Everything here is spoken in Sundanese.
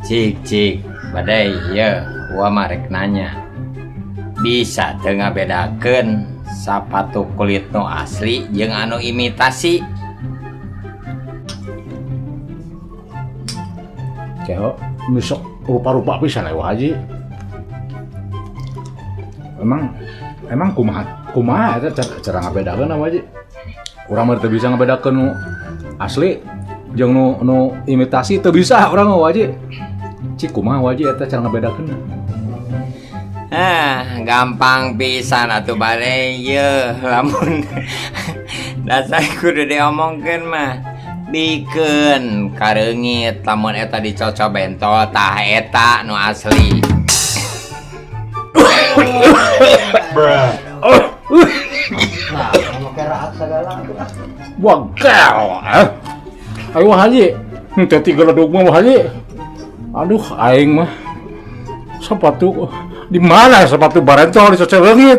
Cik cik, badai ya, gua mah rek nanya. Bisa teu ngabedakeun sapatu kulit nu asli jeung anu imitasi? Ceo, besok rupa-rupa pisan Wa Haji. Emang emang kumaha kumaha eta cara ngabedakeun, Wa Haji? Urang mah teu bisa ngabedakeun nu asli jeung nu imitasi, teu bisa urang mah, Wa Haji. Cik, kumaha, Wa Haji, eta cara ngabedakeun? Ah, gampang pisan atuh, badai ye, lamun dasar kudu diomongkeun mah. Bikeun kareungit, lamun eta dicoco bentol, tah eta nu asli. Nah, make rahat segala atuh ah. Wagel, eh. Ayo, Wa Haji, henteu tigeledug mah, Wa Haji. Aduh, aing mah sepatu di mana, sepatu barentol dicoco leungit.